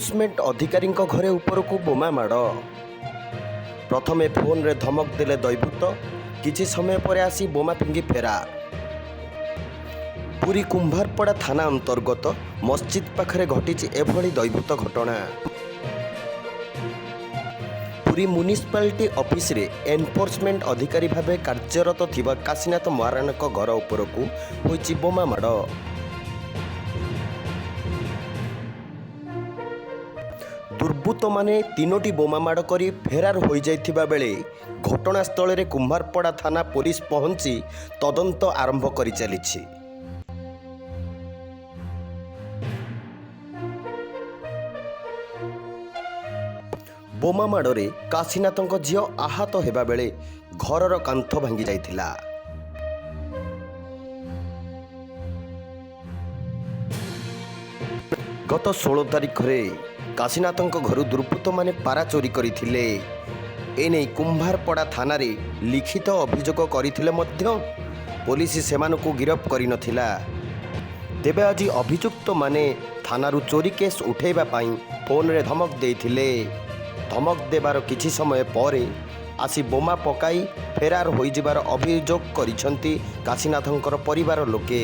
Enforcement ଅଧିକାରୀଙ୍କ ଘରେ ଉପରକୁ ବୋମା ମାଡ଼। ପ୍ରଥମେ ଫୋନରେ ଧମକ ଦେଲେ ଦୈବୃତ୍ତ, କିଛି ସମୟ ପରେ ଆସି ବୋମା ଫିଙ୍ଗି ଫେରାର। ପୁରୀ କୁମ୍ଭାରପଡ଼ା ଥାନା ଅନ୍ତର୍ଗତ ମସଜିଦ ପାଖରେ ଘଟିଛି ଏଭଳି ଦୈବୃତ୍ତ ଘଟଣା। ପୁରୀ ମ୍ୟୁନିସିପାଲିଟି ଅଫିସରେ ଏନଫୋର୍ସମେଣ୍ଟ ଅଧିକାରୀ ଭାବେ କାର୍ଯ୍ୟରତ ଥିବା କାଶୀନାଥ ମହାରଣାଙ୍କ ଘର ଉପରକୁ ହୋଇଛି ବୋମା ମାଡ଼। ଦୁର୍ବୃତ୍ତମାନେ ତିନୋଟି ବୋମା ମାଡ଼ କରି ଫେରାର ହୋଇଯାଇଥିବା ବେଳେ ଘଟଣାସ୍ଥଳରେ କୁମ୍ଭାରପଡ଼ା ଥାନା ପୋଲିସ ପହଞ୍ଚି ତଦନ୍ତ ଆରମ୍ଭ କରିଚାଲିଛି। ବୋମା ମାଡ଼ରେ କାଶୀନାଥଙ୍କ ଝିଅ ଆହତ ହେବା ବେଳେ ଘରର କାନ୍ଥ ଭାଙ୍ଗି ଯାଇଥିଲା। ଗତ 16 ତାରିଖରେ କାଶୀନାଥଙ୍କ ଘରୁ ଦୁର୍ବୃତ୍ତମାନେ ପାରା ଚୋରି କରିଥିଲେ। ଏନେଇ କୁମ୍ଭାରପଡ଼ା ଥାନାରେ ଲିଖିତ ଅଭିଯୋଗ କରିଥିଲେ ମଧ୍ୟ ପୋଲିସ ସେମାନଙ୍କୁ ଗିରଫ କରିନଥିଲା। ତେବେ ଆଜି ଅଭିଯୁକ୍ତମାନେ ଥାନାରୁ ଚୋରି କେସ୍ ଉଠାଇବା ପାଇଁ ଫୋନରେ ଧମକ ଦେଇଥିଲେ। ଧମକ ଦେବାର କିଛି ସମୟ ପରେ ଆସି ବୋମା ପକାଇ ଫେରାର ହୋଇଯିବାର ଅଭିଯୋଗ କରିଛନ୍ତି କାଶୀନାଥଙ୍କର ପରିବାର ଲୋକେ।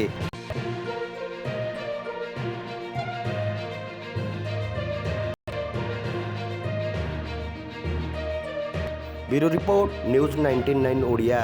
Bureau report, news 99 Odia.